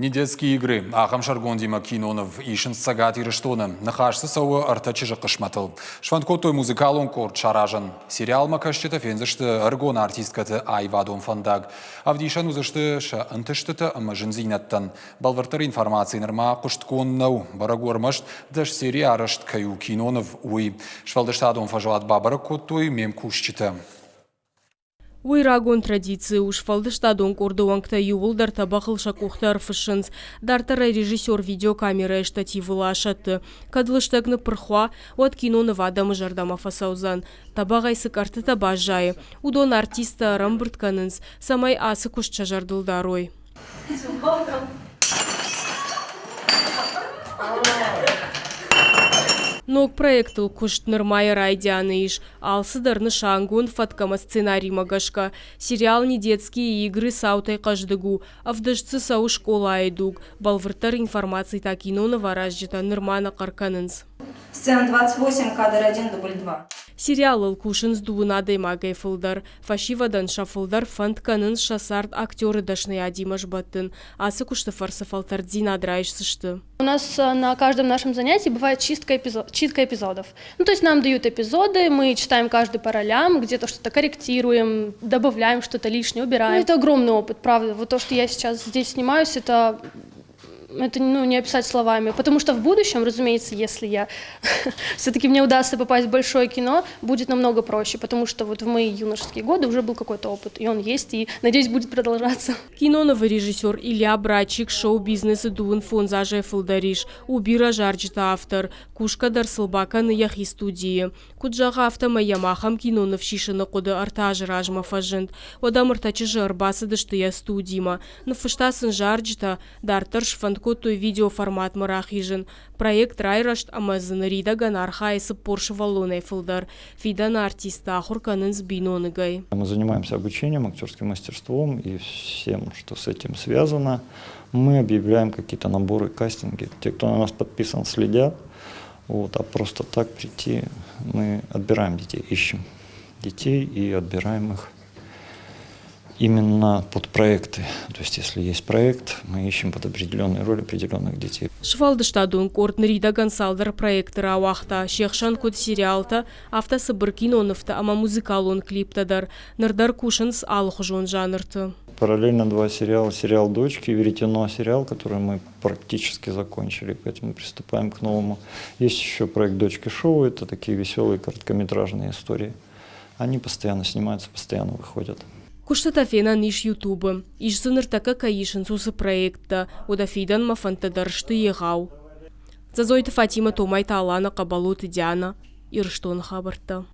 Недетские игры ахӕм сӕргондимӕ киноныв исынц Цӕгат Ирыстоны. Ныхас дзы цӕуы ӕртӕ чызджы хъысмӕтыл. Сфӕнд кодтой музыкалон къорд саразын. Сериалмӕ кӕсджытӕ фендзысты ӕрыгон артисткӕты аивадон фӕндаг. Ӕвдисӕн уыдзысты сӕ ӕнтыстытӕ ӕмӕ зындзинӕдтӕн. Бӕлвырддӕр информаци нырма хъуыстгонд нӕу. Бӕрӕг у ӕрмӕст, дӕс сери арӕзт кӕй у киноныв, уый. Сфӕлдыстадон фӕзуат бабӕрӕг кодтой ме мкусджытӕ. Уый рагон традици у, сфӕлдыстадон къорды уӕнгтӕ иууылдӕр тӕбӕгъыл сӕ къухтӕ ӕрфыссынц. Дарддӕр ӕй режиссер видеокамерӕйы штативыл асӕтты. Кӕд лыстӕг ныппырх уа, уӕд киноныв адӕмы зӕрдӕмӕ фӕцӕудзӕн. Тӕбӕгъӕй цы къӕртытӕ баззайы, уыдон артисттӕ ӕрӕмбырд кӕнынц, цӕмӕй ацы куыст сӕ зӕрдыл дарой. Ног проектыл куыст нырма йӕ райдианы ис. Алцыдӕр нысангонд фӕтк ӕмӕ сценаримӕ гӕсгӕ. Сериал «Недетские игры» цаутӕй хъӕздыг у. Ӕвдыст дзы цӕуы скъолайы дуг. Бӕлвырддӕр информаци та киноныв аразджытӕ нырма нӕ хъӕр кӕнынц. Сцена 28, кадр 1, дубль 2. Сериалыл кусынц дыууын адӕймагӕй фылдӕр. Фӕсивӕдӕн сӕ фылдӕр фӕнд кӕнынц сӕ цард актеры дӕсныйадимӕ сбӕттын. Ацы куысты фӕрцы фӕлтӕрддзинад райсдзысты. У нас на каждом нашем занятии бывает чистка, эпизод, читка эпизодов. Ну, то есть нам дают эпизоды, мы читаем каждый по ролям, где-то что-то корректируем, добавляем что-то лишнее, убираем. Ну, это огромный опыт, правда. Вот то, что я сейчас здесь снимаюсь, это ну, не описать словами. Потому что в будущем, разумеется, если я все-таки мне удастся попасть в большое кино, будет намного проще, потому что вот в мои юношеские годы уже был какой-то опыт, и он есть, и, надеюсь, будет продолжаться. Кинонывы режиссер Илья Братчик шоу-бизнесы дыууын фондз азӕй фылдӕр ис, у бирӕ зарджыты автор, кусгӕ дӕр сыл бакӕны йӕхи студийы. Куыд зӕгъы, афтӕмӕй йӕм ахӕм киноныв сисыны хъуыды ӕртӕ азы размӕ фӕзынд. Уӕд ӕм ӕртӕ чызджы ӕрбацыдысты йӕ студимӕ. Ныффыста сын зарджытӕ, Дарддӕр сфӕнд кодтой видеоформатмӕ рахизын. Проект райрӕзт ӕмӕ дзы ныридӕгӕн архайы 40 сывӕллонӕй фылдӕр. Фидӕны артисттӕ ахуыр кӕнынц биноныгӕй. Мы занимаемся обучением, актерским мастерством и всем, что с этим связано. Мы объявляем какие-то наборы, кастинги. Те, кто на нас подписан, следят. Вот, а просто так прийти, мы отбираем детей, ищем детей и отбираем их именно под проекты. То есть, если есть проект, мы ищем под определенные роли определенных детей. Сфӕлдыстадон къорд ныридӕгӕн цалдӕр проекты рауагъта, се хсӕн куыд сериалтӕ, афтӕ цыбыр кинонывтӕ ӕмӕ музыкалон клиптӕ дӕр. Ныр дӕр кусынц алыхуызон жанрты. Параллельно два сериала. Сериал «Дочки» и «Веретено» сериал, который мы практически закончили, поэтому приступаем к новому. Есть еще проект «Дочки шоу», это такие веселые короткометражные истории. Они постоянно снимаются, постоянно выходят. Куыстытӕ фенӕн ис Ютубы. Ис дзы ныртӕккӕ кӕй исынц, уыцы проекттӕ. Уӕдӕ фидӕнмӕ фӕндтӕ дӕр сты егъау. Дзӕдзойты Фатимӕ, Томайты Алана, Хъӕбӕлоты Диана, Ирыстоны хабӕрттӕ.